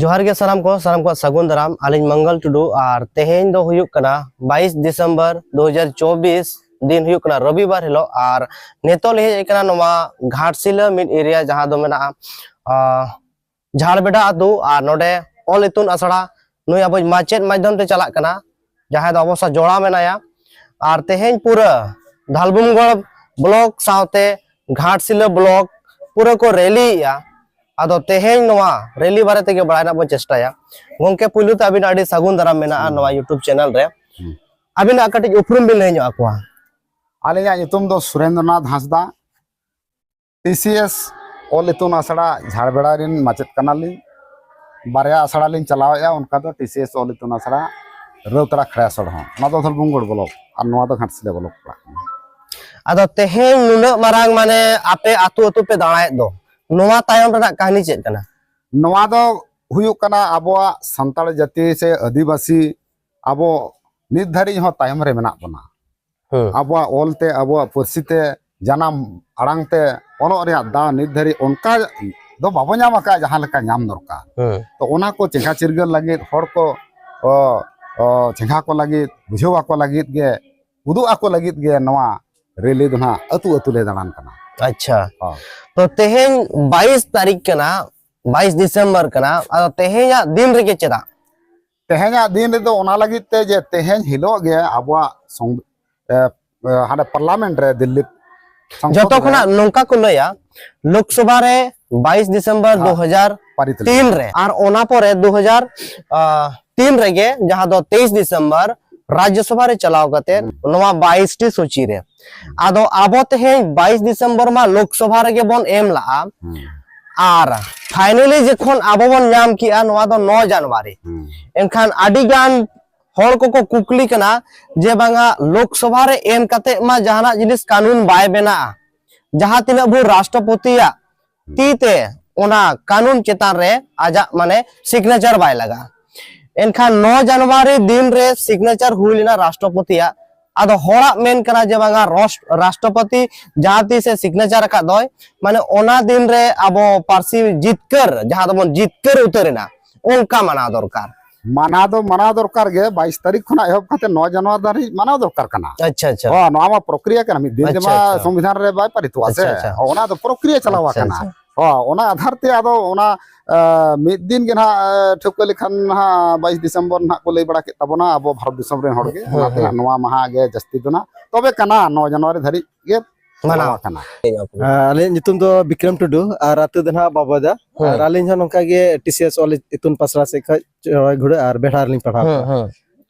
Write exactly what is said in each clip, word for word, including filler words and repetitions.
ᱡᱚᱦᱟᱨ ᱜᱮ ᱥᱟᱱᱟᱢ ᱠᱚ, ᱥᱟᱱᱟᱢ ᱠᱚᱣᱟᱜ ᱥᱟᱹᱜᱩᱱ ᱫᱟᱨᱟᱢ᱾ ᱟᱹᱞᱤᱧ ᱢᱚᱝᱜᱚᱞ ᱴᱩᱰᱩ, ᱟᱨ ᱛᱮᱦᱮᱧ ᱫᱚ ᱦᱩᱭᱩᱜ ᱠᱟᱱᱟ ᱵᱟᱭᱤᱥ ᱰᱤᱥᱮᱢᱵᱚᱨ ᱫᱩ ᱦᱟᱡᱟᱨ ᱪᱚᱵᱵᱤᱥ, ᱫᱤᱱ ᱦᱩᱭᱩᱜ ᱠᱟᱱᱟ ᱨᱚᱵᱤᱵᱟᱨ ᱦᱤᱞᱳᱜ᱾ ᱟᱨ ᱱᱤᱛᱚᱜ ᱞᱤᱧ ᱦᱮᱡ ᱟᱠᱟᱱᱟ ᱱᱚᱣᱟ ᱜᱷᱟᱴᱥᱤᱞᱟᱹ ᱢᱤᱫ ᱮᱨᱤᱭᱟ, ᱡᱟᱦᱟᱸ ᱫᱚ ᱢᱮᱱᱟᱜᱼᱟ, ᱟᱸ, ᱡᱷᱟᱲᱵᱮᱰᱟ ᱟᱹᱛᱩ, ᱟᱨ ᱱᱚᱰᱮ ᱚᱞ ᱤᱛᱩᱱ ᱟᱥᱲᱟ ᱱᱩᱭ ᱟᱵᱚ ᱢᱟᱪᱮᱫ ᱢᱟᱫᱽᱫᱷᱚᱢ ᱛᱮ ᱪᱟᱞᱟᱜ ᱠᱟᱱᱟ, ᱡᱟᱦᱟᱸᱭ ᱫᱚ ᱟᱵᱚ ᱥᱟᱶ ᱡᱚᱲᱟᱣ ᱢᱮᱱᱟᱭᱟ᱾ ᱟᱨ ᱛᱮᱦᱮᱧ ᱯᱩᱨᱟᱹ ᱫᱷᱟᱞᱵᱷᱩᱢᱜᱚᱲ ᱵᱞᱚᱠ ᱥᱟᱶᱛᱮ ᱜᱷᱟᱴᱥᱤᱞᱟᱹ ᱵᱞᱚᱠ ᱯᱩᱨᱟᱹ ᱠᱚ ᱨᱮᱞᱤᱭᱮᱜᱼᱟ᱾ ᱟᱫᱚ ᱛᱮᱦᱮᱧ ᱱᱚᱣᱟ ᱨᱮᱞᱤ ᱵᱟᱨᱮ ᱛᱮᱜᱮ ᱵᱟᱲᱟᱭ ᱨᱮᱱᱟᱜ ᱵᱚᱱ ᱪᱮᱥᱴᱟᱭᱟ᱾ ᱜᱚᱢᱠᱮ, ᱯᱩᱭᱞᱩ ᱛᱮ ᱟᱹᱵᱤᱱ ᱟᱹᱰᱤ ᱥᱟᱹᱜᱩᱱ ᱫᱟᱨᱟᱢ ᱢᱮᱱᱟᱜᱼᱟ ᱦᱩᱸ᱾ ᱱᱚᱣᱟ YouTube ᱪᱮᱱᱮᱞ ᱨᱮ᱾ ᱦᱩᱸ᱾ ᱟᱹᱵᱤᱱᱟᱜ ᱠᱟᱹᱴᱤᱡ ᱩᱯᱨᱩᱢ ᱵᱤᱱ ᱞᱟᱹᱭ ᱧᱚᱜ ᱟᱠᱚᱣᱟ᱾ ᱟᱹᱞᱤᱧᱟᱜ ᱧᱩᱛᱩᱢ ᱫᱚ ᱥᱩᱨᱮᱱᱫᱨᱚᱱᱟᱛᱷ ᱦᱟᱸᱥᱫᱟ, ᱴᱤ ᱥᱤ ᱮᱥ ᱚᱞ ᱤᱛᱩᱱ ᱟᱥᱲᱟ ᱡᱷᱟᱲᱵᱮᱲᱟ ᱨᱮᱱ ᱢᱟᱪᱮᱫ ᱠᱟᱱᱟᱞᱤᱧ᱾ ᱵᱟᱨᱭᱟ ᱟᱥᱲᱟ ᱞᱤᱧ ᱪᱟᱞᱟᱣᱮᱫᱼᱟ, ᱚᱱᱠᱟ ᱫᱚ ᱴᱤ ᱥᱤ ᱮᱥ ᱚᱞ ᱤᱛᱩᱱ ᱟᱥᱲᱟ ᱨᱟᱹᱣᱛᱟᱲᱟ ᱠᱷᱟᱲᱟᱥᱚᱲ ᱦᱚᱸ, ᱚᱱᱟ ᱫᱚ ᱫᱷᱚᱞᱵᱷᱩᱢᱜᱚᱲ ᱵᱞᱚᱠ ᱟᱨ ᱱᱚᱣᱟ ᱫᱚ ᱜᱷᱟᱴᱥᱤᱞᱟᱹ ᱵᱞᱚᱠ ᱯᱟᱲᱟᱜ ᱠᱟᱱᱟ᱾ ᱟᱫᱚ ᱛᱮᱦᱮᱧ ᱱᱩᱱᱟᱹᱜ ᱢᱟᱨᱟᱝ, ᱢᱟᱱᱮ, ᱟᱯᱮ ᱟᱹᱛᱩ ᱟᱹᱛᱩ ᱯᱮ ᱫᱟᱬᱟᱭᱮᱫ ᱫᱚ, ᱱᱚᱣᱟ ᱛᱟᱭᱚᱢ ᱨᱮᱱᱟᱜ ᱠᱟᱹᱦᱱᱤ ᱪᱮᱫ ᱠᱟᱱᱟ? ᱱᱚᱣᱟ ᱫᱚ ᱦᱩᱭᱩᱜ ᱠᱟᱱᱟ ᱟᱵᱚᱣᱟᱜ ᱥᱟᱱᱛᱟᱲ ᱡᱟᱹᱛᱤ ᱥᱮ ᱟᱹᱫᱤᱵᱟᱹᱥᱤ, ᱟᱵᱚ ᱱᱤᱛ ᱫᱷᱟᱹᱨᱤᱡ ᱦᱚᱸ ᱛᱟᱭᱚᱢ ᱨᱮ ᱢᱮᱱᱟᱜ ᱵᱚᱱᱟ᱾ ᱦᱩᱸ᱾ ᱟᱵᱚᱣᱟᱜ ᱚᱞ ᱛᱮ, ᱟᱵᱚᱣᱟᱜ ᱯᱟᱹᱨᱥᱤ ᱛᱮ, ᱡᱟᱱᱟᱢ ᱟᱲᱟᱝ ᱛᱮ ᱚᱞᱚᱜ ᱨᱮᱭᱟᱜ ᱫᱟᱣ ᱱᱤᱛ ᱫᱷᱟᱹᱨᱤᱡ ᱚᱱᱠᱟ ᱫᱚ ᱵᱟᱵᱚ ᱧᱟᱢ ᱟᱠᱟᱫᱼᱟ, ᱡᱟᱦᱟᱸ ᱞᱮᱠᱟ ᱧᱟᱢ ᱫᱚᱨᱠᱟᱨ᱾ ᱦᱩᱸ᱾ ᱛᱚ, ᱚᱱᱟ ᱠᱚ ᱪᱮᱸᱜᱷᱟ ᱪᱤᱨᱜᱟᱹᱞ ᱞᱟᱹᱜᱤᱫ, ᱦᱚᱲ ᱠᱚ, ᱚ, ᱚ, ᱪᱮᱸᱜᱷᱟ ᱠᱚ ᱞᱟᱹᱜᱤᱫ, ᱵᱩᱡᱷᱟᱹᱣ ᱟᱠᱚ ᱞᱟᱹᱜᱤᱫ ᱜᱮ, ᱩᱫᱩᱜ ᱟᱠᱚ ᱞᱟᱹᱜᱤᱫ ᱜᱮ ᱱᱚᱣᱟ ᱨᱮᱞᱤ ᱫᱚ ᱱᱟᱦᱟᱜ ᱟᱹᱛᱩ ᱟᱹᱛᱩ ᱞᱮ ᱫᱟᱬᱟᱱ ᱠᱟᱱᱟ᱾ ᱟᱪᱪᱷᱟ᱾ ᱦᱚᱸ᱾ ᱛᱚ, ᱛᱮᱦᱮᱧ ᱵᱟᱭᱤᱥ ᱛᱟᱹᱨᱤᱠᱷ ᱠᱟᱱᱟ, ᱵᱟᱭᱤᱥ ᱰᱤᱥᱮᱢᱵᱚᱨ ᱠᱟᱱᱟ᱾ ᱟᱫᱚ ᱛᱮᱦᱮᱧᱟᱜ ᱫᱤᱱ ᱨᱮᱜᱮ ᱪᱮᱫᱟᱜ? ᱛᱮᱦᱮᱧᱟᱜ ᱫᱤᱱ ᱨᱮᱫᱚ ᱚᱱᱟ ᱞᱟᱹᱜᱤᱫ ᱛᱮ ᱡᱮ ᱛᱮᱦᱮᱧ ᱦᱤᱞᱳᱜ ᱜᱮ ᱟᱵᱚᱣᱟᱜ ᱥᱚᱝ-, ᱮ, ᱮ, ᱦᱟᱸᱰᱮ ᱯᱟᱨᱞᱟᱢᱮᱱᱴ ᱨᱮ, ᱫᱤᱞᱞᱤ ᱥᱚᱝᱥᱚᱫ ᱡᱚᱛᱚ ᱨᱮ ᱠᱷᱚᱱᱟᱜ ᱱᱚᱝᱠᱟ ᱠᱚ ᱞᱟᱹᱭᱟ, ᱞᱳᱠᱥᱚᱵᱷᱟ ᱨᱮ ᱵᱟᱭᱤᱥ ᱰᱤᱥᱮᱢᱵᱚᱨ ᱦᱮᱸ, ᱫᱩ ᱦᱟᱡᱟᱨ ᱛᱤᱱ ᱯᱟᱨᱤᱛ ᱞᱮᱱᱟ᱾ ᱨᱮ, ᱟᱨ ᱚᱱᱟ ᱯᱚᱨᱮ ᱫᱩ ᱦᱟᱡᱟᱨ ᱛᱤᱱ ᱨᱮᱜᱮ, ᱡᱟᱦᱟᱸ ᱫᱚ ᱛᱮᱭᱤᱥ ᱰᱤᱥᱮᱢᱵᱚᱨ ᱨᱟᱡᱽᱭᱚᱥᱚᱵᱷᱟ ᱨᱮ ᱪᱟᱞᱟᱣ ᱠᱟᱛᱮ ᱦᱩᱸ᱾ ᱱᱚᱣᱟ ᱵᱟᱭᱤᱥ ᱴᱤ ᱥᱩᱪᱤ ᱨᱮ᱾ ᱟᱫᱚ ᱟᱵᱚ ᱛᱮᱦᱮᱧ ᱵᱟᱭᱤᱥ ᱰᱤᱥᱮᱢᱵᱚᱨ ᱢᱟ ᱞᱳᱠᱥᱚᱵᱷᱟ ᱨᱮᱜᱮ ᱵᱚᱱ ᱮᱢ ᱞᱟᱜᱼᱟ, ᱦᱩᱸ᱾ ᱟᱨ ᱯᱷᱟᱭᱱᱟᱞᱤ ᱡᱚᱠᱷᱚᱱ ᱟᱵᱚ ᱵᱚᱱ ᱧᱟᱢ ᱠᱮᱜᱼᱟ ᱱᱚᱣᱟ ᱫᱚ ᱱᱚ ᱡᱟᱱᱩᱣᱟᱨᱤ᱾ ᱦᱩᱸ᱾ ᱮᱱᱠᱷᱟᱱ ᱟᱹᱰᱤ ᱜᱟᱱ ᱦᱚᱲ ᱠᱚᱠᱚ ᱠᱩᱠᱞᱤ ᱠᱟᱱᱟ ᱡᱮ ᱵᱟᱝᱟ, ᱞᱳᱠᱥᱚᱵᱷᱟ ᱨᱮ ᱮᱢ ᱠᱟᱛᱮ ᱢᱟ ᱡᱟᱦᱟᱱᱟᱜ ᱡᱤᱱᱤᱥ ᱠᱟᱹᱱᱩᱱ ᱵᱟᱭ ᱵᱮᱱᱟᱜᱼᱟ, ᱡᱟᱦᱟᱸ ᱛᱤᱱᱟᱹᱜ ᱵᱷᱳᱨ ᱨᱟᱥᱴᱨᱚᱯᱚᱛᱤᱭᱟᱜ ᱛᱤ ᱛᱮ ᱚᱱᱟ ᱠᱟᱹᱱᱩᱱ ᱪᱮᱛᱟᱱ ᱨᱮ ᱟᱡᱟᱜ, ᱢᱟᱱᱮ, ᱥᱤᱜᱽᱱᱮᱪᱟᱨ ᱵᱟᱭ ᱞᱟᱜᱟᱜᱼᱟ᱾ ᱮᱱᱠᱷᱟᱱ ᱱᱚ ᱡᱟᱱᱩᱣᱟᱨᱤ ᱫᱤᱱ ᱨᱮ ᱥᱤᱜᱽᱱᱮᱪᱟᱨ ᱦᱩᱭ ᱞᱮᱱᱟ ᱨᱟᱥᱴᱨᱚᱯᱚᱛᱤᱭᱟᱜ᱾ ᱟᱫᱚ ᱦᱚᱲᱟᱜ ᱢᱮᱱ ᱠᱟᱱᱟ ᱡᱮ ᱵᱟᱝᱟ, ᱨᱚᱥ-, ᱨᱟᱥᱴᱨᱚᱯᱚᱛᱤ ᱡᱟᱦᱟᱸ ᱛᱤᱥᱮ ᱥᱤᱜᱽᱱᱮᱪᱟᱨ ᱟᱠᱟᱫ ᱫᱚᱭ, ᱢᱟᱱᱮ, ᱚᱱᱟ ᱫᱤᱱ ᱨᱮ ᱟᱵᱚ ᱯᱟᱹᱨᱥᱤ ᱡᱤᱛᱠᱟᱹᱨ, ᱡᱟᱦᱟᱸ ᱫᱚᱵᱚᱱ ᱡᱤᱛᱠᱟᱹᱨ ᱩᱛᱟᱹᱨ ᱮᱱᱟ, ᱚᱱᱠᱟ ᱢᱟᱱᱟᱣ ᱫᱚᱨᱠᱟᱨ᱾ ᱢᱟᱱᱟᱣ ᱫᱚ ᱢᱟᱱᱟᱣ ᱫᱚᱨᱠᱟᱨ ᱜᱮ, ᱵᱟᱭᱤᱥ ᱛᱟᱹᱨᱤᱠᱷ ᱠᱷᱚᱱᱟᱜ ᱮᱦᱚᱵ ᱠᱟᱛᱮ ᱱᱚᱭ ᱡᱟᱱᱩᱣᱟᱨᱤ ᱫᱷᱟᱹᱨᱤᱡ ᱢᱟᱱᱟᱣ ᱫᱚᱨᱠᱟᱨ ᱠᱟᱱᱟ᱾ ᱟᱪᱪᱷᱟ, ᱟᱪᱪᱷᱟ᱾ ᱦᱚᱸ, ᱱᱚᱣᱟ ᱢᱟ ᱯᱨᱚᱠᱨᱤᱭᱟ ᱠᱟᱱᱟ, ᱢᱤᱫ ᱫᱤᱱ ᱟᱪᱪᱷᱟ, ᱛᱮᱢᱟ ᱟᱪᱪᱷᱟ᱾ ᱥᱚᱝᱵᱤᱫᱷᱟᱱ ᱨᱮ ᱵᱟᱭ ᱯᱟᱨᱤᱛᱚᱜᱼᱟ ᱥᱮ᱾ ᱟᱪᱪᱷᱟ, ᱟᱪᱪᱷᱟ᱾ ᱦᱚᱸ, ᱚᱱᱟ ᱫᱚ ᱯᱨᱚᱠᱨᱤᱭᱟ ᱪᱟᱞᱟᱣ ᱟᱪᱪᱷᱟ, ᱟᱠᱟᱱᱟ᱾ ᱟᱪᱪᱷᱟ᱾ ᱦᱚᱸ, ᱚᱱᱟ ᱟᱫᱷᱟᱨ ᱛᱮ ᱟᱫᱚ ᱚᱱᱟ, ᱟ, ᱢᱤᱫ ᱫᱤᱱ ᱜᱮ ᱱᱟᱦᱟᱜ, ᱟ, ᱴᱷᱟᱹᱣᱠᱟᱹ ᱞᱮᱠᱷᱟᱱ ᱱᱟᱦᱟᱜ ᱵᱟᱭᱤᱥ ᱰᱤᱥᱮᱢᱵᱚᱨ ᱱᱟᱦᱟᱜ ᱠᱚ ᱞᱟᱹᱭ ᱵᱟᱲᱟ ᱠᱮᱫ ᱛᱟᱵᱚᱱᱟ ᱟᱵᱚ ᱵᱷᱟᱨᱚᱛ ᱫᱤᱥᱚᱢ ᱨᱮᱱ ᱦᱚᱲ ᱜᱮ᱾ ᱦᱩᱸ, ᱚᱱᱟᱛᱮ ᱦᱩᱸ᱾ ᱱᱟᱦᱟᱜ ᱱᱚᱣᱟ ᱢᱟᱦᱟ ᱜᱮ ᱡᱟᱹᱥᱛᱤ ᱫᱚ ᱱᱟᱦᱟᱜ, ᱛᱚᱵᱮ ᱠᱟᱱᱟ ᱱᱚᱭ ᱡᱟᱱᱩᱣᱟᱨᱤ ᱫᱷᱟᱹᱨᱤᱡ ᱜᱮ ᱢᱟᱱᱟᱣ᱾ ᱪᱟᱞᱟᱣ ᱟᱠᱟᱱᱟ᱾ ᱟᱨ ᱟᱹᱞᱤᱧ ᱧᱩᱛᱩᱢ ᱫᱚ ᱵᱤᱠᱨᱚᱢ ᱴᱩᱰᱩ ᱟᱨ ᱟᱹᱛᱩ ᱫᱚ ᱱᱟᱦᱟᱜ ᱵᱟᱵᱚᱫᱟ᱾ ᱦᱩᱸ᱾ ᱟᱨ ᱟᱹᱞᱤᱧ ᱦᱚᱸ ᱱᱚᱝᱠᱟ ᱜᱮ ᱴᱤ ᱥᱤ ᱮᱥ ᱚᱞ ᱤᱛᱩᱱ ᱯᱟᱥᱲᱟ ᱥᱮᱫ ᱠᱷᱚᱱ ᱪᱚᱲᱚᱭ ᱜᱷᱩᱲᱟᱹ ᱟᱨ ᱵᱮᱲᱦᱟ ᱨᱮᱞᱤᱧ ᱯᱟᱲᱦᱟᱣ ᱦᱩᱸ, ᱠᱚᱣᱟ᱾ ᱦᱩᱸ᱾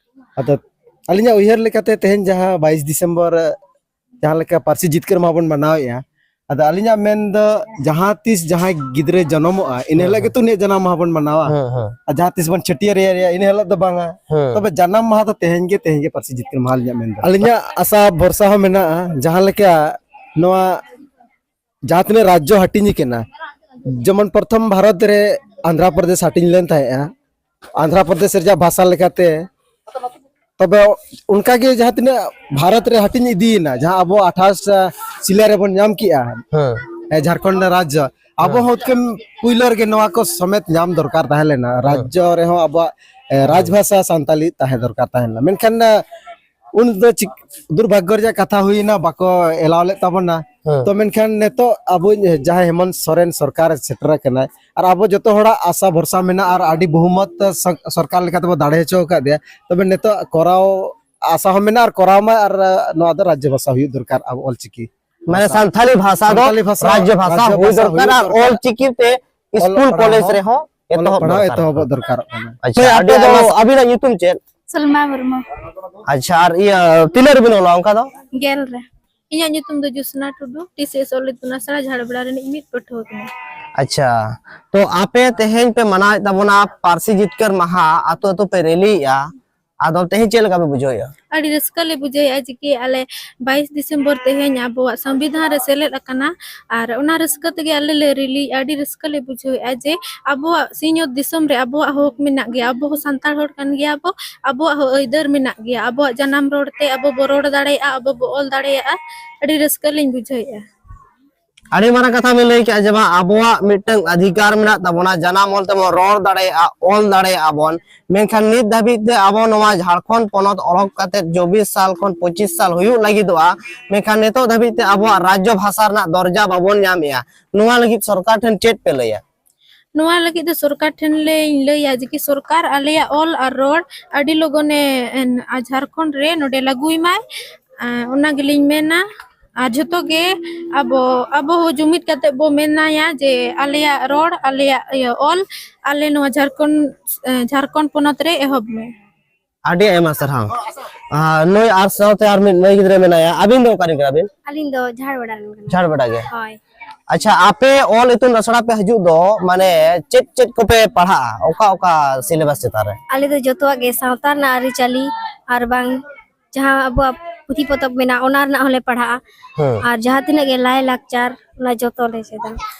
ᱟᱫᱚ ᱟᱹᱞᱤᱧᱟᱜ ᱩᱭᱦᱟᱹᱨ ᱞᱮᱠᱟᱛᱮ ᱛᱮᱦᱮᱧ ᱡᱟᱦᱟᱸ ᱵᱟᱭᱤᱥ ᱰᱤᱥᱮᱢᱵᱚᱨ ᱡᱟᱦᱟᱸ ᱞᱮᱠᱟ ᱯᱟᱹᱨᱥᱤ ᱡᱤᱛᱠᱟᱹᱨ ᱢᱟᱦᱟ ᱵᱚᱱ ᱢᱟᱱᱟᱣᱮᱫᱼᱟ, ᱟᱫᱚ ᱟᱹᱞᱤᱧᱟᱜ ᱢᱮᱱ ᱫᱚ ᱡᱟᱦᱟᱸ ᱛᱤᱥ ᱡᱟᱦᱟᱸᱭ ᱜᱤᱫᱽᱨᱟᱹᱭ ᱡᱟᱱᱟᱢᱚᱜᱼᱟ, ᱤᱱᱟᱹ ᱦᱩᱸ, ᱦᱤᱞᱳᱜ ᱦᱩᱸ᱾ ᱜᱮᱛᱚ ᱩᱱᱤᱭᱟᱜ ᱡᱟᱱᱟᱢ ᱢᱟᱦᱟ ᱵᱚᱱ ᱢᱟᱱᱟᱣᱟ᱾ ᱦᱩᱸ, ᱦᱩᱸ᱾ ᱟᱨ ᱡᱟᱦᱟᱸ ᱛᱤᱥ ᱵᱚᱱ ᱪᱷᱟᱹᱴᱭᱟᱹᱨ ᱮᱭᱟ, ᱤᱱᱟᱹ ᱦᱤᱞᱳᱜ ᱫᱚ ᱵᱟᱝᱟ᱾ ᱦᱩᱸ᱾ ᱛᱚᱵᱮ ᱡᱟᱱᱟᱢ ᱢᱟᱦᱟ ᱫᱚ ᱛᱮᱦᱮᱧ ᱜᱮ, ᱛᱮᱦᱮᱧ ᱜᱮ ᱯᱟᱹᱨᱥᱤ ᱡᱤᱛᱠᱟᱹᱨ ᱢᱟᱦᱟ ᱟᱹᱞᱤᱧᱟᱜ ᱢᱮᱱ ᱫᱚ᱾ ᱟᱹᱞᱤᱧᱟᱜ ᱟᱥᱟ ᱵᱷᱚᱨᱥᱟ ᱦᱚᱸ ᱢᱮᱱᱟᱜᱼᱟ, ᱡᱟᱦᱟᱸ ᱞᱮᱠᱟ ᱱᱚᱣᱟ ᱡᱟᱦᱟᱸ ᱛᱤᱱᱟᱹᱜ ᱨᱟᱡᱽᱡᱚ ᱦᱟᱹᱴᱤᱧ ᱠᱟᱱᱟ, ᱡᱮᱢᱚᱱ ᱯᱨᱚᱛᱷᱚᱢ ᱵᱷᱟᱨᱚᱛ ᱨᱮ ᱟᱱᱫᱷᱨᱟ ᱯᱨᱚᱫᱮᱥ ᱦᱟᱹᱴᱤᱧ ᱞᱮᱱ ᱛᱟᱦᱮᱸᱫᱼᱟ, ᱟᱱᱫᱷᱨᱟ ᱯᱨᱚᱫᱮᱥ ᱨᱮᱭᱟᱜ ᱵᱷᱟᱥᱟ ᱞᱮᱠᱟᱛᱮ, ᱛᱚᱵᱮ ᱚᱱᱠᱟᱜᱮ ᱡᱟᱦᱟᱸ ᱛᱤᱱᱟᱹᱜ ᱵᱷᱟᱨᱚᱛ ᱨᱮ ᱦᱟᱹᱴᱤᱧ ᱤᱫᱤᱭᱮᱱᱟ, ᱡᱟᱦᱟᱸ ᱟᱵᱚ ᱟᱴᱷᱟᱥ ᱥᱤᱞᱟᱹ ᱨᱮᱵᱚᱱ ᱧᱟᱢ ᱠᱮᱜᱼᱟ, ᱦᱮᱸ᱾ ᱮ, ᱡᱷᱟᱲᱠᱷᱚᱸᱰ ᱨᱟᱡᱽᱡᱚ, ᱟᱵᱚ ᱦᱮᱸ᱾ ᱦᱚᱸ ᱩᱛᱠᱟᱹᱢ ᱯᱩᱭᱞᱳ ᱨᱮᱜᱮ ᱱᱚᱣᱟ ᱠᱚ ᱥᱚᱢᱮᱛ ᱧᱟᱢ ᱫᱚᱨᱠᱟᱨ ᱛᱟᱦᱮᱸ ᱞᱮᱱᱟ᱾ ᱦᱮᱸ᱾ ᱨᱟᱡᱽᱡᱚ ᱨᱮᱦᱚᱸ ᱟᱵᱚᱣᱟᱜ, ᱮ, ᱦᱮᱸ᱾ ᱨᱟᱡᱽᱵᱷᱟᱥᱟ ᱥᱟᱱᱛᱟᱞᱤ ᱛᱟᱦᱮᱸ ᱫᱚᱨᱠᱟᱨ ᱛᱟᱦᱮᱸ ᱞᱮᱱᱟ, ᱢᱮᱱᱠᱷᱟᱱ, ᱮ, ᱩᱱ ᱫᱚ ᱪᱤᱠ-, ᱫᱩᱨᱵᱷᱟᱜᱽᱜᱚ ᱨᱮᱭᱟᱜ ᱠᱟᱛᱷᱟ ᱦᱩᱭᱱᱟ, ᱵᱟᱠᱚ ᱮᱞᱟᱣ ᱞᱮᱫ ᱛᱟᱵᱚᱱᱟ᱾ ᱦᱮᱸ᱾ ᱛᱚ ᱢᱮᱱᱠᱷᱟᱱ ᱱᱤᱛᱚᱜ ᱟᱵᱚ ᱡᱟᱦᱟᱸᱭ ᱦᱮᱢᱚᱱᱛ ᱥᱚᱨᱮᱱ ᱥᱚᱨᱠᱟᱨ ᱥᱮᱴᱮᱨ ᱟᱠᱟᱱᱟᱭ, ᱟᱨ ᱟᱵᱚ ᱡᱚᱛᱚ ᱦᱚᱲᱟᱜ ᱟᱥᱟ ᱵᱷᱚᱨᱥᱟ ᱢᱮᱱᱟᱜᱼᱟ ᱟᱨ ᱟᱹᱰᱤ ᱵᱚᱦᱩᱢᱚᱛ ᱥᱚ-, ᱥᱚᱨᱠᱟᱨ ᱞᱮᱠᱟ ᱛᱮᱵᱚ ᱫᱟᱲᱮ ᱦᱚᱪᱚ ᱟᱠᱟᱫ ᱫᱮᱭᱟ᱾ ᱛᱚᱵᱮ ᱱᱤᱛᱚᱜ ᱠᱚᱨᱟᱣ ᱟᱥᱟ ᱦᱚᱸ ᱢᱮᱱᱟᱜᱼᱟ ᱟᱨ ᱠᱚᱨᱟᱣ ᱢᱟ, ᱟᱨ ᱱᱚᱣᱟ ᱫᱚ ᱨᱟᱡᱽᱡᱚ ᱵᱷᱟᱥᱟ ᱦᱩᱭᱩᱜ ᱫᱚᱨᱠᱟᱨ, ᱟᱵᱚ ᱚᱞᱪᱤᱠᱤ ᱢᱟᱱᱮ ᱵᱷᱟᱥᱟ᱾ ᱥᱟᱱᱛᱷᱟᱞᱤ ᱵᱷᱟᱥᱟ ᱫᱚ ᱥᱟᱱᱛᱟᱞᱤ ᱵᱷᱟᱥᱟ, ᱨᱟᱡᱽᱡᱚ ᱵᱷᱟᱥᱟ ᱨᱟᱡᱽᱡᱚ ᱦᱩᱭ ᱵᱷᱟᱥᱟ ᱫᱚᱨᱠᱟᱨ ᱦᱩᱭᱩᱜ ᱟᱨ ᱫᱚᱨᱠᱟᱨ᱾ ᱚᱞᱪᱤᱠᱤ ᱛᱮ ᱚᱞᱚᱜ ᱥᱠᱩᱞ ᱯᱟᱲᱦᱟᱣ ᱠᱚᱞᱮᱡᱽ ᱦᱚᱸ ᱨᱮᱦᱚᱸ ᱚᱞᱚᱜ ᱮᱛᱚᱦᱚᱵ ᱯᱟᱲᱦᱟᱣ ᱫᱚᱨᱠᱟᱨᱚᱜ ᱮᱛᱚᱦᱚᱵᱚᱜ ᱠᱟᱱᱟ᱾ ᱫᱚᱨᱠᱟᱨᱚᱜ ᱠᱟᱱᱟ᱾ ᱟᱪᱪᱷᱟ, ᱦᱳᱭ, ᱟᱯᱮ ᱟᱯᱮ ᱫᱚ ᱫᱚ ᱟᱹᱵᱤᱱᱟᱜ ᱧᱩᱛᱩᱢ ᱪᱮᱫ? ᱥᱚᱞᱢᱟ ᱢᱩᱨᱢᱩ᱾ ᱟᱪᱪᱷᱟ, ᱟᱨ ᱤᱭᱟᱹ ᱛᱤᱱᱟᱹᱜ ᱨᱮᱵᱤᱱ ᱚᱞᱚᱜᱼᱟ ᱚᱱᱠᱟ ᱫᱚ? ᱜᱮᱞ ᱨᱮ᱾ ᱤᱧᱟᱹᱜ ᱧᱩᱛᱩᱢ ᱫᱚ ᱡᱳᱥᱱᱟ ᱴᱩᱰᱩ, ᱴᱤ ᱥᱤ ᱮᱥ ᱚᱞ ᱤᱛᱩᱱ ᱟᱥᱲᱟ ᱡᱷᱟᱲᱵᱮᱲᱟ ᱨᱤᱱᱤᱡ ᱢᱤᱫ ᱯᱟᱹᱴᱷᱩᱣᱟᱹ ᱠᱟᱹᱱᱟᱹᱧ᱾ ᱟᱪᱪᱷᱟ, ᱛᱚ ᱟᱯᱮ ᱛᱮᱦᱮᱧ ᱯᱮ ᱢᱟᱱᱟᱣᱮᱫ ᱛᱟᱵᱚᱱᱟ ᱯᱟᱹᱨᱥᱤ ᱡᱤᱛᱠᱟᱹᱨ ᱢᱟᱦᱟ, ᱟᱛᱳ ᱟᱛᱳ ᱯᱮ ᱨᱮᱞᱤᱭᱮᱫᱼᱟ, ᱟᱫᱚ ᱛᱮᱦᱮᱧ ᱪᱮᱫ ᱞᱮᱠᱟ ᱯᱮ ᱵᱩᱡᱷᱟᱹᱣᱮᱫᱼᱟ? ᱟᱹᱰᱤ ᱨᱟᱹᱥᱠᱟᱹ ᱞᱮ ᱵᱩᱡᱷᱟᱹᱣᱮᱫᱼᱟ ᱡᱮ ᱠᱤ ᱟᱞᱮ ᱵᱟᱭᱤᱥ ᱰᱤᱥᱮᱢᱵᱚᱨ ᱛᱮᱦᱮᱧ ᱟᱵᱚᱣᱟᱜ ᱥᱚᱝᱵᱤᱫᱷᱟᱱ ᱨᱮ ᱥᱮᱞᱮᱫ ᱟᱠᱟᱱᱟ᱾ ᱟᱨ ᱚᱱᱟ ᱨᱟᱹᱥᱠᱟᱹ ᱛᱮᱜᱮ ᱟᱞᱮ ᱞᱮ ᱨᱮᱞᱤ, ᱟᱹᱰᱤ ᱨᱟᱹᱥᱠᱟᱹ ᱞᱮ ᱵᱩᱡᱷᱟᱹᱣᱮᱫᱼᱟ ᱡᱮ ᱟᱵᱚᱣᱟᱜ ᱥᱤᱧᱚᱛ ᱫᱤᱥᱚᱢ ᱨᱮ ᱟᱵᱚᱣᱟᱜ ᱦᱚᱠ ᱢᱮᱱᱟᱜ ᱜᱮᱭᱟ, ᱟᱵᱚ ᱦᱚᱸ ᱥᱟᱱᱛᱟᱲ ᱦᱚᱲ ᱠᱟᱱ ᱜᱮᱭᱟ ᱵᱚ, ᱟᱵᱚᱣᱟᱜ ᱦᱚᱸ ᱟᱹᱭᱫᱟᱹᱨ ᱢᱮᱱᱟᱜ ᱜᱮᱭᱟ, ᱟᱵᱚᱣᱟᱜ ᱡᱟᱱᱟᱢ ᱨᱚᱲ ᱛᱮ ᱟᱵᱚ ᱵᱚ ᱨᱚᱲ ᱫᱟᱲᱮᱭᱟᱜᱼᱟ, ᱟᱵᱚ ᱵᱚ ᱚᱞ ᱫᱟᱲᱮᱭᱟᱜᱼᱟ᱾ ᱟᱹᱰᱤ ᱨᱟᱹᱥᱠᱟᱹ ᱞᱤᱧ ᱵᱩᱡᱷᱟᱹᱣᱮᱫᱼᱟ᱾ ᱟᱹᱰᱤ ᱢᱟᱨᱟᱝ ᱠᱟᱛᱷᱟ ᱵᱤᱱ ᱞᱟᱹᱭ ᱠᱮᱜᱼᱟ ᱡᱮ ᱵᱟᱝ, ᱟᱵᱚᱣᱟᱜ ᱢᱤᱫᱴᱟᱝ ᱚᱫᱷᱤᱠᱟᱨ ᱢᱮᱱᱟᱜ ᱛᱟᱵᱚᱱᱟ, ᱡᱟᱱᱟᱢ ᱚᱞ ᱛᱮᱵᱚᱱ ᱨᱚᱲ ᱫᱟᱲᱮᱭᱟᱜᱼᱟ, ᱚᱞ ᱫᱟᱲᱮᱭᱟᱜᱼᱟ ᱵᱚᱱ, ᱢᱮᱱᱠᱷᱟᱱ ᱱᱤᱛ ᱫᱷᱟᱹᱵᱤᱡ ᱛᱮ ᱟᱵᱚ ᱱᱚᱣᱟ ᱡᱷᱟᱲᱠᱷᱚᱸᱰ ᱯᱚᱱᱚᱛ ᱚᱰᱚᱠ ᱠᱟᱛᱮ ᱪᱚᱵᱵᱤᱥ ᱥᱟᱞ ᱠᱷᱚᱱ ᱯᱚᱸᱪᱤᱥ ᱥᱟᱞ ᱦᱩᱭᱩᱜ ᱞᱟᱹᱜᱤᱫᱚᱜᱼᱟ, ᱢᱮᱱᱠᱷᱟᱱ ᱱᱤᱛᱚᱜ ᱫᱷᱟᱹᱵᱤᱡ ᱛᱮ ᱟᱵᱚᱣᱟᱜ ᱨᱟᱡᱽᱡᱚ ᱵᱷᱟᱥᱟ ᱨᱮᱱᱟᱜ ᱫᱚᱨᱡᱟ ᱵᱟᱵᱚᱱ ᱧᱟᱢᱮᱜᱼᱟ᱾ ᱱᱚᱣᱟ ᱞᱟᱹᱜᱤᱫ ᱥᱚᱨᱠᱟᱨ ᱴᱷᱮᱱ ᱪᱮᱫ ᱯᱮ ᱞᱟᱹᱭᱟ? ᱱᱚᱣᱟ ᱞᱟᱹᱜᱤᱫ ᱫᱚ ᱥᱚᱨᱠᱟᱨ ᱴᱷᱮᱱ ᱞᱮ ᱞᱟᱹᱭᱟ ᱡᱮ ᱠᱤ ᱥᱚᱨᱠᱟᱨ ᱟᱞᱮᱭᱟᱜ ᱚᱞ ᱟᱨ ᱨᱚᱲ ᱟᱹᱰᱤ ᱞᱚᱜᱚᱱᱮ, ᱮᱱ, ᱟ, ᱡᱷᱟᱲᱠᱷᱚᱸᱰ ᱨᱮ ᱱᱚᱰᱮ ᱞᱟᱹᱜᱩᱭ ᱢᱟᱭ᱾ ᱟ, ᱚᱱᱟ ᱜᱮᱞᱤᱧ ᱢᱮᱱᱟ᱾ ᱟᱨ ᱡᱷᱚᱛᱚ ᱜᱮ ᱟᱵᱚ, ᱟᱵᱚ ᱦᱚᱸ ᱡᱩᱢᱤᱫ ᱠᱟᱛᱮ ᱵᱚ ᱢᱮᱱᱟᱭᱟ ᱡᱮ ᱟᱞᱮᱭᱟᱜ ᱨᱚᱲ, ᱟᱞᱮᱭᱟᱜ, ᱤᱭᱟᱹ, ᱚᱞ, ᱟᱞᱮ ᱱᱚᱣᱟ ᱡᱷᱟᱲᱠᱷᱚᱸᱰ, ᱮ, ᱡᱷᱟᱲᱠᱷᱚᱸᱰ ᱯᱚᱱᱚᱛ ᱨᱮ ᱮᱦᱚᱵ ᱢᱮ᱾ ᱟᱹᱰᱤ ᱟᱭᱢᱟ ᱥᱟᱨᱦᱟᱣ᱾ ᱟ, ᱱᱩᱭ ᱟᱨ ᱥᱟᱶᱛᱮ ᱟᱨ ᱢᱤᱫ ᱢᱟᱹᱭ ᱜᱤᱫᱽᱨᱟᱹ ᱢᱮᱱᱟᱭᱟ᱾ ᱟᱹᱵᱤᱱ ᱫᱚ ᱚᱠᱟ ᱨᱮᱱ ᱠᱟᱱᱟ ᱵᱤᱱ? ᱟᱹᱞᱤᱧ ᱫᱚ ᱡᱷᱟᱲᱵᱟᱲᱟ ᱨᱮᱱ ᱠᱟᱱᱟ᱾ ᱡᱷᱟᱲᱵᱟᱲᱟ ᱜᱮ? ᱦᱳᱭ᱾ ᱟᱪᱪᱷᱟ, ᱟᱯᱮ ᱚᱞ ᱤᱛᱩᱱ ᱟᱥᱲᱟ ᱯᱮ ᱦᱤᱡᱩᱜ ᱫᱚ, ᱢᱟᱱᱮ, ᱪᱮᱫ ᱪᱮᱫ ᱠᱚᱯᱮ ᱯᱟᱲᱦᱟᱜᱼᱟ? ᱚᱠᱟ ᱚᱠᱟ syllabus ᱪᱮᱛᱟᱱ ᱨᱮ? ᱟᱞᱮ ᱫᱚ ᱡᱚᱛᱚᱣᱟᱜ ᱜᱮ, ᱥᱟᱶᱛᱟ ᱨᱮᱱᱟᱜ ᱟᱹᱨᱤᱪᱟᱹᱞᱤ ᱟᱨ ᱵᱟᱝ ᱡᱟᱦᱟᱸ ᱟᱵᱚᱣᱟᱜ ᱯᱩᱛᱷᱤ ᱯᱚᱛᱚᱵ ᱢᱮᱱᱟᱜᱼᱟ, ᱚᱱᱟ ᱨᱮᱱᱟᱜ ᱦᱚᱸᱞᱮ ᱯᱟᱲᱦᱟᱜᱼᱟ᱾ ᱦᱮᱸ᱾ ᱟᱨ ᱡᱟᱦᱟᱸ ᱛᱤᱱᱟᱹᱜ ᱜᱮ ᱞᱟᱭ ᱞᱟᱠᱪᱟᱨ, ᱚᱱᱟ ᱡᱚᱛᱚ ᱞᱮ ᱪᱮᱫᱟ᱾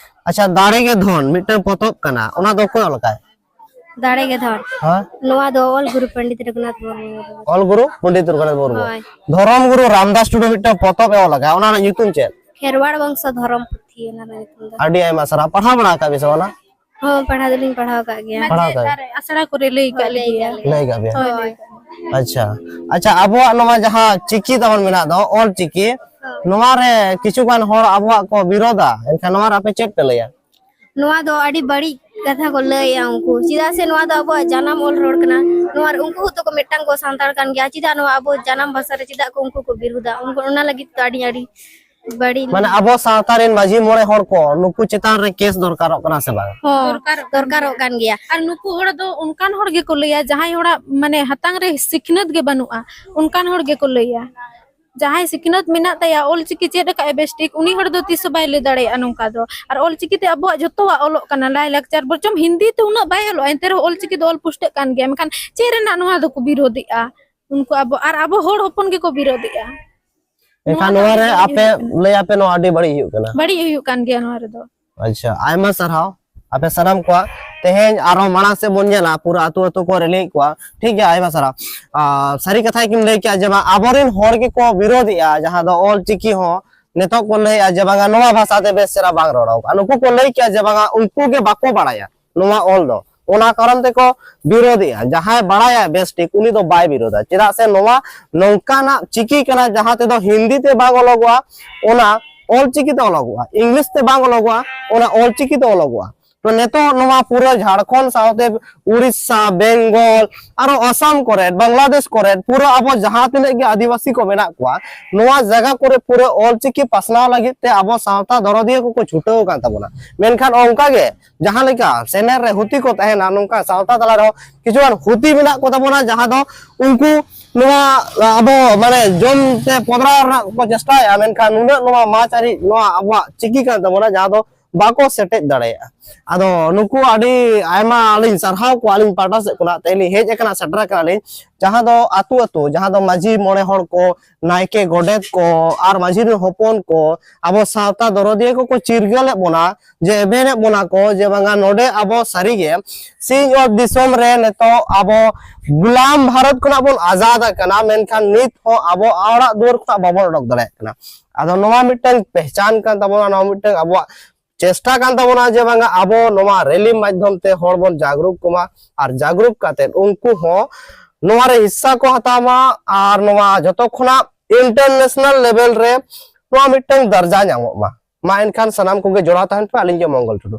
ᱟᱪᱪᱷᱟ, ᱫᱟᱲᱮ ᱜᱮ ᱫᱷᱚᱱ ᱢᱤᱫᱴᱟᱝ ᱯᱚᱛᱚᱵ ᱠᱟᱱᱟ, ᱚᱱᱟ ᱫᱚ ᱚᱠᱚᱭ ᱚᱞ ᱠᱟᱫᱟᱭ? ᱫᱟᱲᱮ ᱜᱮ ᱫᱷᱚᱱ᱾ ᱦᱮᱸ? ᱱᱚᱣᱟ ᱫᱚ ᱚᱞ ᱜᱩᱨᱩ ᱯᱚᱱᱰᱤᱛ ᱨᱚᱜᱷᱩᱱᱟᱛᱷ ᱢᱩᱨᱢᱩ᱾ ᱚᱞ ᱜᱩᱨᱩ ᱯᱚᱱᱰᱤᱛ ᱨᱚᱜᱷᱩᱱᱟᱛᱷ ᱢᱩᱨᱢᱩ᱾ ᱦᱳᱭ᱾ ᱫᱷᱚᱨᱚᱢ ᱜᱩᱨᱩ ᱨᱟᱢᱫᱟᱥ ᱴᱩᱰᱩ ᱢᱤᱫᱴᱟᱝ ᱯᱚᱛᱚᱵ ᱮ ᱚᱞ ᱟᱠᱟᱫ, ᱚᱱᱟ ᱨᱮᱱᱟᱜ ᱧᱩᱛᱩᱢ ᱪᱮᱫ? ᱠᱷᱮᱨᱣᱟᱲ ᱵᱚᱝᱥᱚ ᱫᱷᱚᱨᱚᱢ ᱯᱩᱛᱷᱤ, ᱚᱱᱟ ᱨᱮᱱᱟᱜ ᱧᱩᱛᱩᱢ ᱫᱚ᱾ ᱟᱹᱰᱤ ᱟᱭᱢᱟ ᱥᱟᱨᱦᱟᱣ᱾ ᱯᱟᱲᱦᱟᱣ ᱵᱟᱲᱟ ᱟᱠᱟᱫ ᱵᱤᱱ ᱥᱮ ᱚᱱᱟ? ᱦᱚᱸ, ᱯᱟᱲᱦᱟᱣ ᱫᱚᱞᱤᱧ ᱯᱟᱲᱦᱟᱣ ᱟᱠᱟᱫ ᱜᱮᱭᱟ᱾ ᱯᱟᱲᱦᱟᱣ ᱟᱠᱟᱫ ᱜᱮᱭᱟ᱾ ᱟᱥᱲᱟ ᱠᱚᱨᱮ ᱞᱟᱹᱭ ᱟᱠᱟᱫ ᱦᱳᱭ, ᱞᱟᱹᱭ ᱞᱮᱜᱮᱭᱟ᱾ ᱟᱠᱟᱫ ᱞᱤᱧ᱾ ᱞᱟᱹᱭ ᱟᱠᱟᱫ ᱵᱤᱱ? ᱦᱳᱭ, ᱞᱟᱹᱭ ᱦᱳᱭ᱾ ᱟᱠᱟᱫ ᱞᱤᱧ᱾ ᱟᱪᱪᱷᱟ, ᱟᱪᱪᱷᱟ, ᱟᱵᱚᱣᱟᱜ ᱱᱚᱣᱟ ᱡᱟᱦᱟᱸ ᱪᱤᱠᱤ ᱛᱟᱵᱚᱱ ᱢᱮᱱᱟᱜ ᱫᱚ, ᱚᱞ ᱪᱤᱠᱤ, ᱦᱚᱸ᱾ ᱱᱚᱣᱟ ᱨᱮ ᱠᱤᱪᱷᱩ ᱜᱟᱱ ᱦᱚᱲ ᱟᱵᱚᱣᱟᱜ ᱠᱚ ᱵᱤᱨᱳᱫᱟ, ᱮᱱᱠᱷᱟᱱ ᱱᱚᱣᱟ ᱨᱮ ᱟᱯᱮ ᱪᱮᱫ ᱯᱮ ᱞᱟᱹᱭᱟ? ᱱᱚᱣᱟ ᱫᱚ ᱟᱹᱰᱤ ᱵᱟᱹᱲᱤᱡ ᱠᱟᱛᱷᱟ ᱠᱚ ᱞᱟᱹᱭᱮᱜᱼᱟ ᱩᱱᱠᱩ, ᱪᱮᱫᱟᱜ ᱥᱮ ᱱᱚᱣᱟ ᱫᱚ ᱟᱵᱚᱣᱟᱜ ᱡᱟᱱᱟᱢ ᱚᱞ ᱨᱚᱲ ᱠᱟᱱᱟ᱾ ᱱᱚᱣᱟ ᱨᱮ ᱩᱱᱠᱩ ᱦᱚᱸᱛᱚ ᱠᱚ ᱢᱤᱫᱴᱟᱝ ᱠᱚ ᱥᱟᱱᱛᱟᱲ ᱠᱟᱱ ᱜᱮᱭᱟ, ᱪᱮᱫᱟᱜ ᱱᱚᱣᱟ ᱟᱵᱚ ᱡᱟᱱᱟᱢ ᱵᱷᱟᱥᱟ ᱨᱮ ᱪᱮᱫᱟᱜ ᱠᱚ ᱩᱱᱠᱩ ᱠᱚ ᱵᱤᱨᱩᱫᱟ? ᱩᱱᱠᱩ, ᱚᱱᱟ ᱞᱟᱹᱜᱤᱫ ᱛᱮ ᱟᱹᱰᱤ, ᱟᱹᱰᱤ ᱵᱟᱹᱲᱤᱡ᱾ ᱢᱟᱱᱮ ᱟᱵᱚ ᱥᱟᱶᱛᱟ ᱨᱮᱱ ᱢᱟᱹᱡᱷᱤ ᱢᱚᱬᱮ ᱦᱚᱲ ᱠᱚ ᱱᱩᱠᱩ ᱪᱮᱛᱟᱱ ᱨᱮ ᱠᱮᱥ ᱫᱚᱨᱠᱟᱨᱚᱜ ᱠᱟᱱᱟ ᱥᱮ ᱵᱟᱝ? ᱦᱚᱸ, ᱫᱚᱨᱠᱟᱨᱚᱜ ᱠᱟᱱ ᱫᱚᱨᱠᱟᱨᱚᱜ ᱜᱮᱭᱟ᱾ ᱠᱟᱱ ᱜᱮᱭᱟ᱾ ᱟᱨ ᱱᱩᱠᱩ ᱦᱚᱲ ᱫᱚ ᱚᱱᱠᱟᱱ ᱦᱚᱲ ᱜᱮᱠᱚ ᱞᱟᱹᱭᱟ, ᱡᱟᱦᱟᱸᱭ ᱦᱚᱲᱟᱜ ᱢᱟᱱᱮ ᱦᱟᱛᱟᱝ ᱨᱮ ᱥᱤᱠᱷᱱᱟᱹᱛ ᱜᱮ ᱵᱟᱹᱱᱩᱜᱼᱟ, ᱚᱱᱠᱟᱱ ᱦᱚᱲ ᱜᱮᱠᱚ ᱞᱟᱹᱭᱟ᱾ ᱡᱟᱦᱟᱸᱭ ᱥᱤᱠᱷᱱᱟᱹᱛ ᱢᱮᱱᱟᱜ ᱛᱟᱭᱟ, ᱚᱞ ᱪᱤᱠᱤ ᱪᱮᱫ ᱟᱠᱟᱫ ᱟᱭ ᱵᱮᱥ ᱴᱷᱤᱠ, ᱩᱱᱤ ᱦᱚᱲ ᱫᱚ ᱛᱤᱥ ᱦᱚᱸ ᱵᱟᱭ ᱞᱟᱹᱭ ᱫᱟᱲᱮᱭᱟᱜᱼᱟ ᱱᱚᱝᱠᱟ ᱫᱚ᱾ ᱟᱨ ᱚᱞ ᱪᱤᱠᱤ ᱛᱮ ᱟᱵᱚᱣᱟᱜ ᱡᱚᱛᱚᱣᱟᱜ ᱚᱞᱚᱜ ᱠᱟᱱᱟ, ᱞᱟᱭ ᱞᱟᱠᱪᱟᱨ, ᱵᱚᱨᱪᱚᱢ ᱦᱤᱱᱫᱤ ᱛᱮ ᱩᱱᱟᱹᱜ ᱵᱟᱭ ᱚᱞᱚᱜᱼᱟ, ᱮᱱᱛᱮ ᱨᱮᱦᱚᱸ ᱚᱞ ᱪᱤᱠᱤ ᱫᱚ ᱚᱞ ᱯᱩᱥᱴᱟᱹᱜ ᱠᱟᱱ ᱜᱮᱭᱟ᱾ ᱢᱮᱱᱠᱷᱟᱱ ᱪᱮᱫ ᱨᱮᱱᱟᱜ ᱱᱚᱣᱟ ᱫᱚᱠᱚ ᱵᱤᱨᱳᱫᱮᱜᱼᱟ? ᱩᱱᱠᱩ ᱟᱵᱚ, ᱟᱨ ᱟᱵᱚ ᱦᱚᱲ ᱦᱚᱯᱚᱱ ᱜᱮᱠᱚ ᱵᱤᱨᱳᱫᱮᱜᱼᱟ᱾ ᱮᱱᱠᱷᱟᱱ ᱱᱚᱣᱟ ᱱᱚᱣᱟ ᱫᱚ ᱨᱮ ᱟᱹᱰᱤ ᱟᱯᱮ ᱦᱩᱭᱩᱜ ᱠᱟᱱᱟ᱾ ᱞᱟᱹᱭ ᱟᱯᱮ ᱱᱚᱣᱟ ᱟᱹᱰᱤ ᱵᱟᱹᱲᱤᱡ ᱦᱩᱭᱩᱜ ᱠᱟᱱᱟ᱾ ᱵᱟᱹᱲᱤᱡ ᱦᱩᱭᱩᱜ ᱠᱟᱱ ᱜᱮᱭᱟ ᱱᱚᱣᱟ ᱨᱮᱫᱚ᱾ ᱟᱪᱪᱷᱟ, ᱟᱭᱢᱟ ᱥᱟᱨᱦᱟᱣ ᱟᱯᱮ ᱥᱟᱱᱟᱢ ᱠᱚᱣᱟᱜ᱾ ᱛᱮᱦᱮᱧ ᱟᱨᱦᱚᱸ ᱢᱟᱲᱟᱝ ᱥᱮᱫ ᱵᱚᱱ ᱧᱮᱞᱟ, ᱯᱩᱨᱟᱹ ᱟᱹᱛᱩ ᱟᱹᱛᱩ ᱠᱚ ᱨᱮᱞᱤᱭᱮᱫ ᱠᱚᱣᱟ᱾ ᱴᱷᱤᱠ ᱜᱮᱭᱟ, ᱟᱭᱢᱟ ᱥᱟᱨᱦᱟᱣ᱾ ᱟᱨ ᱥᱟᱹᱨᱤ ᱠᱟᱛᱷᱟ ᱜᱮᱢ ᱞᱟᱹᱭ ᱠᱮᱜᱼᱟ ᱡᱮ ᱵᱟᱝ, ᱟᱵᱚᱨᱮᱱ ᱦᱚᱲ ᱜᱮᱠᱚ ᱵᱤᱨᱳᱫᱮᱜᱼᱟ ᱡᱟᱦᱟᱸ ᱫᱚ ᱚᱞ ᱪᱤᱠᱤ ᱦᱚᱸ ᱱᱤᱛᱚᱜ ᱠᱚ ᱞᱟᱹᱭᱮᱜᱼᱟ ᱡᱮ ᱵᱟᱝᱟ ᱱᱚᱣᱟ ᱵᱷᱟᱥᱟ ᱛᱮ ᱵᱮᱥ ᱪᱮᱦᱨᱟ ᱵᱟᱝ ᱨᱚᱲᱚᱜᱼᱟ᱾ ᱱᱩᱠᱩ ᱠᱚ ᱞᱟᱹᱭ ᱠᱮᱜᱼᱟ ᱡᱮ ᱵᱟᱝᱟ ᱩᱱᱠᱩ ᱜᱮ ᱵᱟᱠᱚ ᱵᱟᱲᱟᱭᱟ ᱱᱚᱣᱟ ᱚᱞ ᱫᱚ, ᱚᱱᱟ ᱠᱟᱨᱚᱱ ᱛᱮᱠᱚ ᱵᱤᱨᱳᱫᱮᱜᱼᱟ᱾ ᱡᱟᱦᱟᱸᱭ ᱵᱟᱲᱟᱭᱟ ᱵᱮᱥ ᱴᱷᱤᱠ ᱩᱱᱤ ᱫᱚ ᱵᱟᱭ ᱵᱤᱨᱳᱫᱟ, ᱪᱮᱫᱟᱜ ᱥᱮ ᱱᱚᱣᱟ ᱱᱚᱝᱠᱟᱱᱟᱜ ᱪᱤᱠᱤ ᱠᱟᱱᱟ ᱡᱟᱦᱟᱸ ᱛᱮᱫᱚ ᱦᱤᱱᱫᱤ ᱛᱮ ᱵᱟᱝ ᱚᱞᱚᱜᱚᱜᱼᱟ, ᱚᱱᱟ ᱚᱞ ᱪᱤᱠᱤ ᱛᱮ ᱚᱞᱚᱜᱚᱜᱼᱟ, ᱤᱝᱞᱤᱥ ᱛᱮ ᱵᱟᱝ ᱚᱞᱚᱜᱚᱜᱼᱟ, ᱚᱱᱟ ᱚᱞ ᱪᱤᱠᱤ ᱛᱮ ᱚᱞᱚᱜᱚᱜᱼᱟ᱾ ᱛᱚ ᱱᱤᱛᱚᱜ ᱱᱚᱣᱟ ᱯᱩᱨᱟᱹ ᱡᱷᱟᱲᱠᱷᱚᱸᱰ ᱥᱟᱶᱛᱮ ᱩᱲᱤᱥᱥᱟ, ᱵᱮᱝᱜᱚᱞ, ᱟᱨᱚ ᱟᱥᱟᱢ ᱠᱚᱨᱮ, ᱵᱟᱝᱞᱟᱫᱮᱥ ᱠᱚᱨᱮ, ᱯᱩᱨᱟᱹ ᱟᱵᱚ ᱡᱟᱦᱟᱸ ᱛᱤᱱᱟᱹᱜ ᱜᱮ ᱟᱹᱫᱤᱵᱟᱹᱥᱤ ᱠᱚ ᱢᱮᱱᱟᱜ ᱠᱚᱣᱟ, ᱱᱚᱣᱟ ᱡᱟᱭᱜᱟ ᱠᱚᱨᱮ ᱯᱩᱨᱟᱹ ᱚᱞᱪᱤᱠᱤ ᱯᱟᱥᱱᱟᱣ ᱞᱟᱹᱜᱤᱫ ᱛᱮ ᱟᱵᱚ ᱥᱟᱶᱛᱟ ᱫᱚᱨᱚᱫᱤᱭᱟᱹ ᱠᱚᱠᱚ ᱪᱷᱩᱴᱟᱹᱣ ᱟᱠᱟᱱ ᱛᱟᱵᱚᱱᱟ᱾ ᱢᱮᱱᱠᱷᱟᱱ ᱚᱱᱠᱟ ᱜᱮ ᱡᱟᱦᱟᱸ ᱞᱮᱠᱟ ᱥᱮᱱᱮᱨ ᱨᱮ ᱦᱩᱛᱤ ᱠᱚ ᱛᱟᱦᱮᱱᱟ, ᱱᱚᱝᱠᱟ ᱥᱟᱶᱛᱟ ᱛᱟᱞᱟ ᱨᱮᱦᱚᱸ ᱠᱤᱪᱷᱩᱜᱟᱱ ᱦᱩᱛᱤ ᱢᱮᱱᱟᱜ ᱠᱚ ᱛᱟᱵᱚᱱᱟ, ᱡᱟᱦᱟᱸ ᱫᱚ ᱩᱱᱠᱩ ᱱᱚᱣᱟ ᱟᱵᱚ ᱢᱟᱱᱮ ᱡᱚᱢ ᱛᱮ ᱯᱚᱫᱽᱨᱟᱣ ᱨᱮᱱᱟᱜ ᱠᱚ ᱪᱮᱥᱴᱟᱭᱟ, ᱢᱮᱱᱠᱷᱟᱱ ᱱᱩᱱᱟᱹᱜ ᱱᱚᱣᱟ ᱢᱟᱹᱱ ᱟᱹᱨᱤ ᱱᱚᱣᱟ ᱟᱵᱚᱣᱟᱜ ᱪᱤᱠᱤ ᱠᱟᱱ ᱛᱟᱵᱚᱱᱟ, ᱡᱟᱦᱟᱸ ᱫᱚ ᱵᱟᱠᱚ ᱥᱮᱴᱮᱡ ᱫᱟᱲᱮᱭᱟᱜᱼᱟ᱾ ᱟᱫᱚ ᱱᱩᱠᱩ ᱟᱹᱰᱤ ᱟᱭᱢᱟ ᱞᱤᱧ ᱥᱟᱨᱦᱟᱣ ᱠᱚᱣᱟ ᱟᱹᱞᱤᱧ ᱯᱟᱦᱴᱟ ᱥᱮᱫ ᱠᱷᱚᱱᱟᱜ, ᱛᱮᱦᱮᱧ ᱞᱤᱧ ᱦᱮᱡ ᱟᱠᱟᱱᱟ, ᱥᱮᱴᱮᱨ ᱟᱠᱟᱱᱟ ᱞᱤᱧ, ᱡᱟᱦᱟᱸ ᱫᱚ ᱟᱹᱛᱩ ᱟᱹᱛᱩ, ᱡᱟᱦᱟᱸ ᱫᱚ ᱢᱟᱹᱡᱷᱤ ᱢᱚᱬᱮ ᱦᱚᱲ ᱠᱚ, ᱱᱟᱭᱠᱮ ᱜᱚᱰᱮᱛ ᱠᱚ ᱟᱨ ᱢᱟᱹᱡᱷᱤ ᱨᱮᱱ ᱦᱚᱯᱚᱱ ᱠᱚ, ᱟᱵᱚ ᱥᱟᱶᱛᱟ ᱫᱚᱨᱚᱫᱤᱭᱟᱹ ᱠᱚᱠᱚ ᱪᱤᱨᱜᱟᱹᱞᱮᱫ ᱵᱚᱱᱟ, ᱡᱮ ᱮᱵᱷᱮᱱᱮᱫ ᱵᱚᱱᱟ ᱠᱚ ᱡᱮ ᱵᱟᱝᱟ ᱱᱚᱰᱮ ᱟᱵᱚ ᱥᱟᱹᱨᱤᱜᱮ ᱥᱤᱧ ᱚᱛ ᱫᱤᱥᱚᱢ ᱨᱮ ᱱᱤᱛᱚᱜ ᱟᱵᱚ ᱜᱩᱞᱟᱢ ᱵᱷᱟᱨᱚᱛ ᱠᱷᱚᱱᱟᱜ ᱵᱚᱱ ᱟᱡᱟᱫ ᱟᱠᱟᱱᱟ, ᱢᱮᱱᱠᱷᱟᱱ ᱱᱤᱛ ᱦᱚᱸ ᱟᱵᱚ ᱚᱲᱟᱜ ᱫᱩᱣᱟᱹᱨ ᱠᱷᱚᱱᱟᱜ ᱵᱟᱵᱚᱱ ᱚᱰᱚᱠ ᱫᱟᱲᱮᱭᱟᱜ ᱠᱟᱱᱟ᱾ ᱟᱫᱚ ᱱᱚᱣᱟ ᱢᱤᱫᱴᱟᱝ ᱯᱮᱦᱪᱟᱱ ᱠᱟᱱ ᱛᱟᱵᱚᱱᱟ, ᱱᱚᱣᱟ ᱢᱤᱫᱴᱟᱝ ᱟᱵᱚᱣᱟᱜ ᱪᱮᱥᱴᱟ ᱠᱟᱱ ᱛᱟᱵᱚᱱᱟ ᱡᱮ ᱵᱟᱝᱟ ᱟᱵᱚ ᱱᱚᱣᱟ ᱨᱮᱞᱤ ᱢᱟᱫᱽᱫᱷᱚᱢ ᱛᱮ ᱦᱚᱲ ᱵᱚᱱ ᱡᱟᱜᱽᱨᱩᱠ ᱠᱚᱢᱟ, ᱟᱨ ᱡᱟᱜᱽᱨᱩᱠ ᱠᱟᱛᱮ ᱩᱱᱠᱩ ᱦᱚᱸ ᱱᱚᱣᱟ ᱨᱮ ᱦᱤᱥᱥᱟ ᱠᱚ ᱦᱟᱛᱟᱣ ᱢᱟ, ᱟᱨ ᱱᱚᱣᱟ ᱡᱚᱛᱚ ᱠᱷᱚᱱᱟᱜ ᱤᱱᱴᱟᱨᱱᱮᱥᱱᱟᱞ ᱞᱮᱵᱮᱞ ᱨᱮ ᱱᱚᱣᱟ ᱢᱤᱫᱴᱟᱝ ᱫᱟᱨᱡᱟ ᱧᱟᱢᱚᱜ ᱢᱟ᱾ ᱢᱟ ᱮᱱᱠᱷᱟᱱ ᱥᱟᱱᱟᱢ ᱠᱚᱜᱮ ᱡᱚᱲᱟᱣ ᱛᱟᱦᱮᱱ ᱯᱮ, ᱟᱹᱞᱤᱧ ᱜᱮ ᱢᱚᱝᱜᱚᱞ ᱴᱩᱰᱩ᱾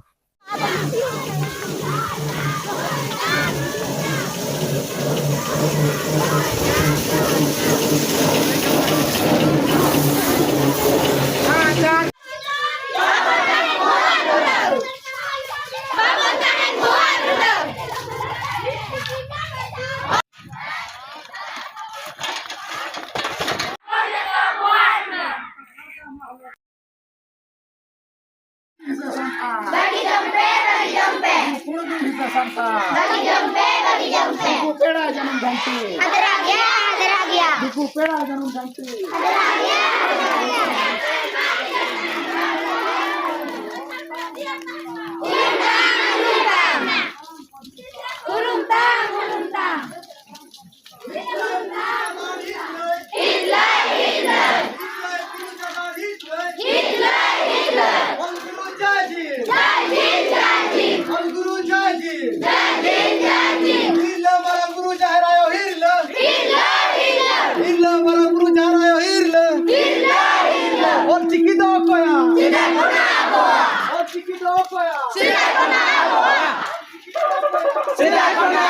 ᱵᱟᱹᱜᱤ ᱡᱚᱝ ᱯᱮ, ᱵᱟᱹᱜᱤ ᱡᱚᱝ ᱯᱮ᱾ ᱯᱩᱨᱟᱹ ᱫᱩᱨ ᱦᱤᱥᱟᱹ ᱥᱟᱱᱛᱟᱲ᱾ ᱵᱟᱹᱜᱤ ᱡᱚᱝ ᱯᱮ, ᱵᱟᱹᱜᱤ ᱡᱚᱝ ᱯᱮ᱾ ᱫᱤᱠᱩ ᱯᱮᱲᱟ ᱡᱟᱹᱱᱩᱢ ᱡᱷᱟᱹᱱᱴᱤ᱾ ᱟᱫᱨᱟ ᱜᱮᱭᱟ, ᱟᱫᱨᱟ ᱜᱮᱭᱟ᱾ ᱫᱤᱠᱩ ᱯᱮᱲᱟ ᱡᱟᱹᱱᱩᱢ ᱡᱷᱟᱹᱱᱴᱤ᱾ ᱟᱫᱨᱟ ᱜᱮᱭᱟ, ᱟᱫᱨᱟ ᱜᱮᱭᱟ᱾ ᱩᱨᱩᱢ ᱛᱟᱢ, ᱩᱨᱩᱢ ᱛᱟᱢ᱾ ᱩᱨᱩᱢ ᱛᱟᱢ, ᱩᱨᱩᱢ ᱛᱟᱢ᱾ ᱦᱤᱡᱞᱟᱹᱭ, ᱦᱤᱡᱞᱟᱹᱭ᱾ ᱪᱤᱠᱤ ᱫᱚ ᱚᱠᱚᱭᱟ? ᱪᱮᱫᱟᱜ ᱠᱟᱱᱟ ᱟᱵᱚᱣᱟᱜ? ᱚᱞ ᱪᱤᱠᱤ ᱫᱚ ᱚᱠᱚᱭᱟ? ᱪᱮᱫᱟᱜ ᱠᱟᱱᱟ ᱟᱵᱚᱣᱟᱜ? ᱪᱮᱫᱟᱜ ᱠᱟᱱᱟ